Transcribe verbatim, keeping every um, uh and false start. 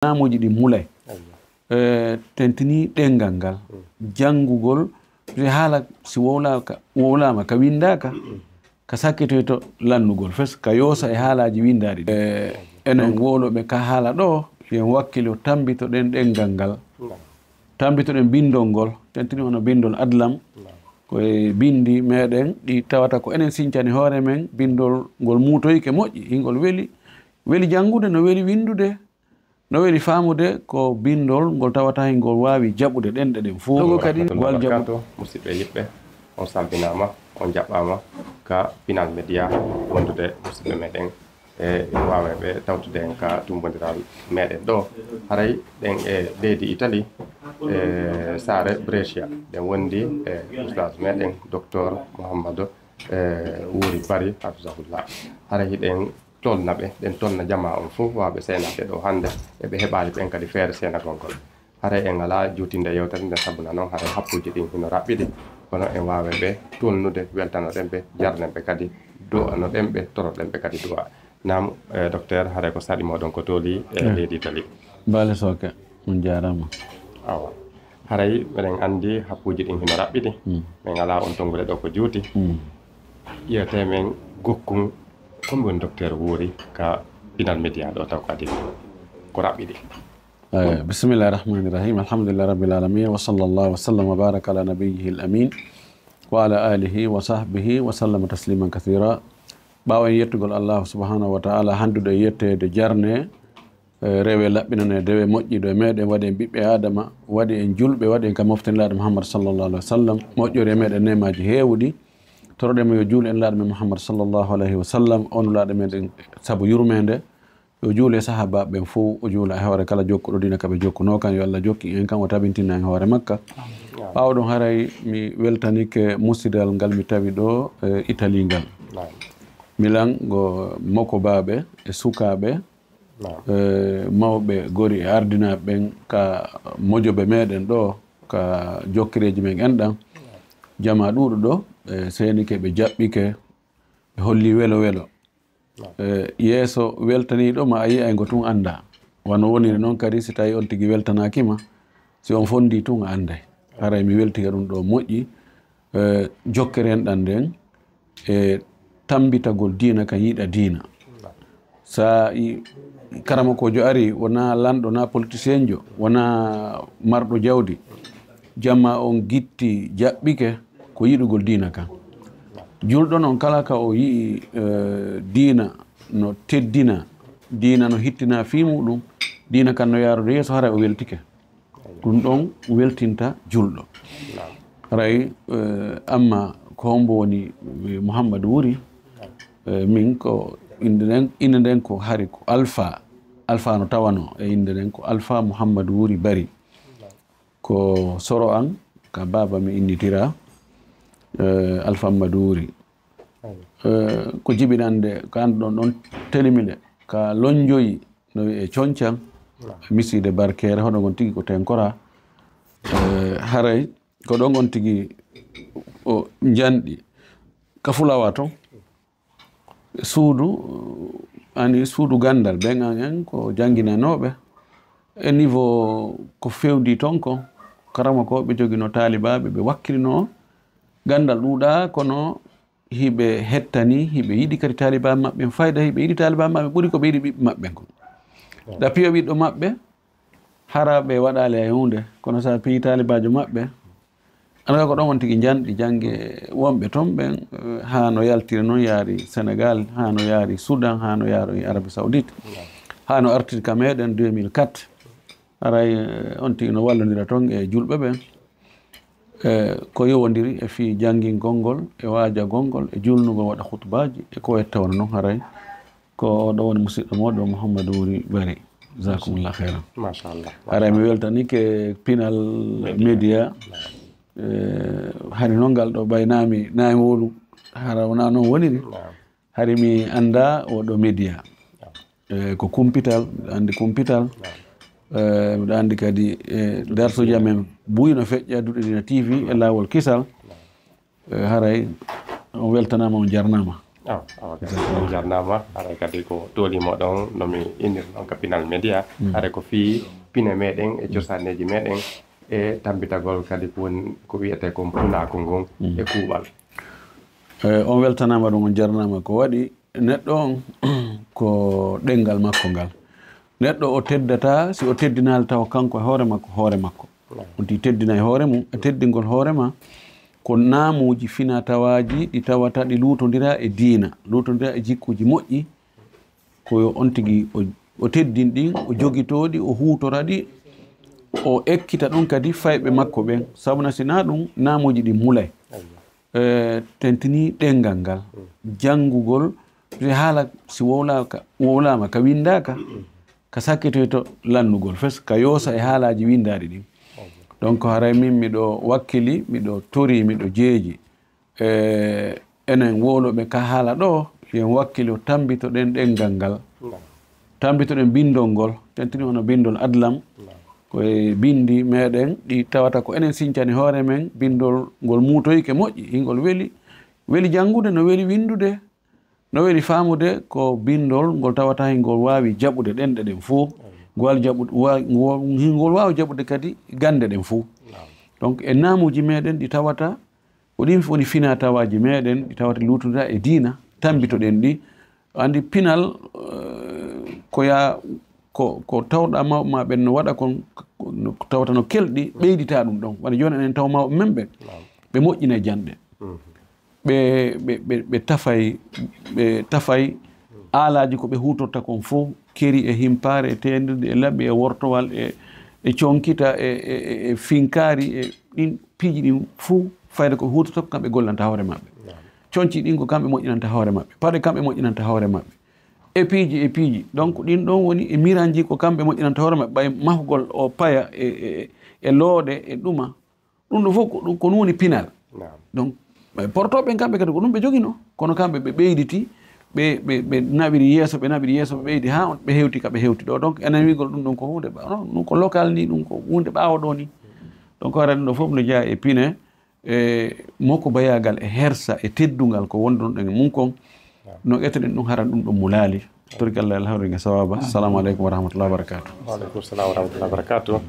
Naamuuji ɗin mulay. Aywa. Eh, tentinii ɗenngal ngal. Mm. Janngugol, si haala, si wowlaaka, wowlaama, ka winndaaka, mm, ka sakkitoyto lannugol fes, ka yoosa e haalaaji winndaaɗi ɗin. Eh, enen wowluɓe ka haala ɗoo, yen wakkilo tammbitoɗen ɗenngal ngal. Naam. Tammbitoɗen binndol ngol, tentinii hono binndol adlam. Naam. Ko e binndi meɗen ɗi tawata ko enen sincani hoore men, binndol ngol muutoyike moƴƴi, hingol weli, weli janngude, no weli winndude, no weli faamude, ko binndol ngol tawata hingol waawi jaɓude ɗenɗe ɗen fow. Ɗogo kadi, warahmatullahi wal jaɓu- wabarakatuh, musidɓe yiɓɓe, on salminaama, on jaɓɓaama ka Pinal Media wondude musidɓe meɗen. E, waawa ɓe tawtude en ka tumbondiral meɗen ɗo. Haray ɗen e leydi Italie, e saare Brescia, ɗen wondi e Oustaz meɗen, Docteur Mouhamadou, e, Wuri Bari, hafizahullah. Haray hiɗen tolna ɓe, ɗen tolna jamaa on fof, waaɓe seenaade ɗo hannde, e ɓe heɓaali ɓen kadi feere seenagol ngol. Haray en alaa juutinde yewtere nden, sabu na non haray happuuji ɗin hino raɓɓiɗi, kono en waawa ɓe tolnude, weltanoɗen ɓe, jarnen ɓe kadi, du'anoɗen ɓe, toroɗen ɓe kadi du'a. Naam, eh, docteur, haray ko saɗi moɗon ko tooli e, eh, leydi Italie. Baale Sooke, on jaaraama. Awa. Haray meɗen anndi happuuji ɗin hino raɓɓiɗi. Mm. Men alaa on tonngude ɗo ko juuti. Mm. Yewte men gokkun, ko mi woni docteur Wuuri ka Pinal Media ɗo taw kadi ko raɓɓiɗi. Eh, bismillahir rahmanir rahim. Alhamdulillahi rabbil alamin. Wa sallallahu wa sallam wa baraka ala nabiyyihil amin. Wa ala alihi wa sahbihi wa sallama tasliman kathira. Ɓaawo en yettugol Allahu subhanahu wa ta'ala, handude e yetteede jarne, eh, rewe laɓɓinane, rewe moƴƴi ɗo e meɗen, waɗi en ɓiɓɓe Adama, waɗi en julɓe, waɗi en ka mofte Nelaaɗo Muhammad sallallahu alaihi wa sallam, moƴƴori e meɗen neemaaji heewuɗi. Toroɗen mo yo juulu e Nelaaɗo men Muhammad sallallahu alaihi wa sallam, o Nulaaɗo meɗen sabu yurmeende. Yo juulu e sahaabaaɓe ɓen fow, o juula e hoore kala jokkuɗo diina ka ɓe jokkunoo kan, yo Allah jokkin en kan, o tabintina en hoore makka. Amiin. Ɓaawo ɗun, haray mi weltanike musidal ngal mi tawi ɗo, e Italie ngal. Naam. Milan ngo mokobaaɓe e sukaaɓe, naam, e mawɓe gori e ardinaaɓe ɓen ka mojobe meɗen ɗo, ka jokkireeji men enɗan. Naam. Jamaa ɗuuɗo ɗo, ɓe seenike, ɓe jaɓɓike, ɓe holli welo welo. Eh, yeeso weltaniiɗo ma a yi'ay ngo tun anndaa. Wano woniri non kadi, si tawii on tigi weltanaaki ma, si on fondii tun a annday. Haray mi weltii ka ɗun ɗoo moƴƴi. Eh, jokkere enɗan nden, e tambitagol diina kan, yiɗa diina. Sa i-, karamokoojo ari, wonaa lanɗo, naa politisiyenjo, wonaa marɗo jawdi. Jamaa on gitti, jaɓɓike, ko yiɗugol diina kan. Julɗo non kala ka o yi'i, eh, diina no teddina, diina no hittina fii muɗum, diina kan no yaarude yeeso, haray o weltike. Ɗum ɗon weltinta julɗo. Naam. Haray, eh, amma ko hombo woni, eh, Muhammad Wuri? Naam. Eh, min ko innde nden, innde nden ko hari ko Alfa. Alfa no tawano e innde nden ko Alfa Muhammad Wuri Bari. Naam. Ko soro an, ka baaba mi innitira, eh, Alfa Ammadu Wuri. Aywa. Eh, ko jibinande, ko an ɗon, ɗon telimi nde, ka lonjoyi, no wi'e Concan, naam, misiide Barkeere, hono ngon tigi ko Tenkora. Eh, haray, ko ɗon on tigi o njanɗi ka Fulawa ton. Suudu, ani suudu ganndal, ɓen an en ko jannginanooɓe. E niveau ko fewndii ton kon, karamokooɓe joginoo taalibaaɓe, ɓe wakkilinoo ganndal ɗuuɗaa, kono hiɓe hettanii, hiɓe yiɗi kadi taalibaaɓe maɓɓe ɓen fayda, hiɓe yiɗi taalibaaɓe maɓɓe ɓuri ko ɓe yiɗi ɓiɓɓe maɓɓe ɓen kon. Ɗa piyo ɓiɗɗo maɓɓe, hara ɓe waɗaali hay huunde, kono si a piyii taalibaajo maɓɓe, an ka ko ɗon on tigi njanɗi jannge wonɓe ton ɓen, eh, haa no yaltiri non yaari Senegal, haa no yaari Sudan, haa no yaari Arabie Saoudite, haa no artiri ka meɗen deux mille quatre. Haray, eh, on tigi no wallondira ton e julɓe ɓen. Eh, ko yowondiri e fii janngingol ngol, e waajagol ngol, e julnugol, waɗa khutbaaji, e ko wayi tawno non haray. Ko oɗo woni musiɗɗo moɗon, Muhammadu Wuri Bari. Jazakumullah khairan. Machallah. Haray mi weltanike Pinal Media. Media. Eh, hari non ngal ɗo ɓay naa mi, naa mi wowlu. Hara wonaa non woniri. Naam. Hari mi anndaa oɗo media. Naam. Eh, ko kumpital, miɗo anndi kumpital. Naam. Eh, miɗo anndi kadi, eh, darsuuji amen buy no feƴƴa Duɗe Diina T V e laawol kisal. Naam. Eh, haray on weltanaama, on jarnaama. Awa, awa, kadi. Jazakallah. On jarnama, haray kadi ko toolimo ɗon, no mi innir ɗon ka Pinal Media, haray ko fii pine meɗen e cosaneeji meɗen e tambitagol kadi ko woni, ko wi'etee kon pulaaku ngun e kuuɓal. Eh, on weltanama ɗum, on jarnama. Ko waɗi neɗɗo on, ko ɗengal makko ngal. Neɗɗo o teddata si o teddinaali tawa kanko e hoore makko, hoore makko. On ti teddina e hoore mum, e teddingol hoore ma, ko naamuuji fina tawaaji ɗi tawata ɗi luutondira e diina, luutondira e jikkuuji moƴƴi, ko yo on tigi o, o teddin ɗin, o jogitoo ɗi, o huutora ɗi, o ekkita ɗum kadi fayɓe makko ɓen. Sabuna si naa ɗum, naamuuji ɗin mulay. Eh, tentinii ɗengal ngal, janngugol, si haala si wowlaaka, wowlaama ka winndaaka, ka sakkitoyto lannugol fes, ka yoosa e haalaaji winndaaɗi ɗin. Donc, haray min miɗo wakkili, miɗo torii, miɗo jeeji. Eh, enen wowluɓe ka haala ɗoo, yo en wakkilo tambitoɗen ɗengal ngal. Tambitoɗen binndol ngol, tentinii hono binndol adlam, ko e binndi meɗen ɗi tawata ko enen sincani hoore men, binndol ngol muutoyke moƴƴi, hingol weli, weli janngude, no weli winndude, no weli faamude, ko binndol ngol tawata hingol waawi jaɓude ɗenɗe ɗen fow, ngol waawi jaɓude, wa-, ngol, hingol waawi jaɓude kadi gannde ɗen fow. Donc, e naamuuji meɗen ɗi tawata ko ɗin woni fina tawaaji meɗen ɗi tawata luutondira e diina, tambitoɗen ɗi. Anndi pinal, eh, ko yaa, ko, ko tawɗaa mawɓe ma ɓen no waɗa kon, ko, no tawata no kelɗi, ɓeydita ɗum ɗon. Wano jooni enen taw mawɓe men ɓen, ɓe moƴƴinay janɗe. Ɓe, ɓe, ɓe, ɓe tafay, ɓe tafay aalaaji ko ɓe huutorta kon fow, keri e himpaare e teendirde e laɓi e wortowal e, e conkita e, e, e, e finkaari e ɗin piiji ɗin fow, fayda ko huutorta ko kamɓe gollanta hoore maɓɓe. Conci ɗin ko kamɓe moƴƴinanta hoore maɓɓe. Paɗe kamɓe moƴƴinanta hoore maɓɓe. E piiji, e piiji. Donc, ɗin ɗon woni e miranji ko kamɓe moƴƴinanta hoore maɓɓe. Ɓay mahugol o paya e, e, e looɗe e ɗuma. Ɗum ɗo fof ko ɗum, ko ɗum woni pinal. Donc, ɓay portooɓe ɓen kamɓe kadi ko ɗum ɓe joginoo. Kono kamɓe ɓe ɓeyditi, ɓe, ɓe, ɓe naɓiri yeeso, ɓe naɓiri yeeso, ɓe ɓeydi haa on, ɓe hewti ka ɓe hewti ɗo. Donc, enen wi'gol ɗum ɗon ko huunde ɓa-, non, ɗum ko local ni, ɗum ko huunde ɓaawo ɗo ni. Donc, haray ɗum ɗo fof no jeyaa e pine, e mokko bayaagal e hersa e teddungal ko wondunoɗen e mum kon. No etoɗen ɗum, haray ɗum ɗon mulaali. Torki Allah alhawri nga sawaba. Assalamu aleykum wa rahmatullahi wa barakatuh. Wa aleykum salam wa rahmatullahi wa barakatuh.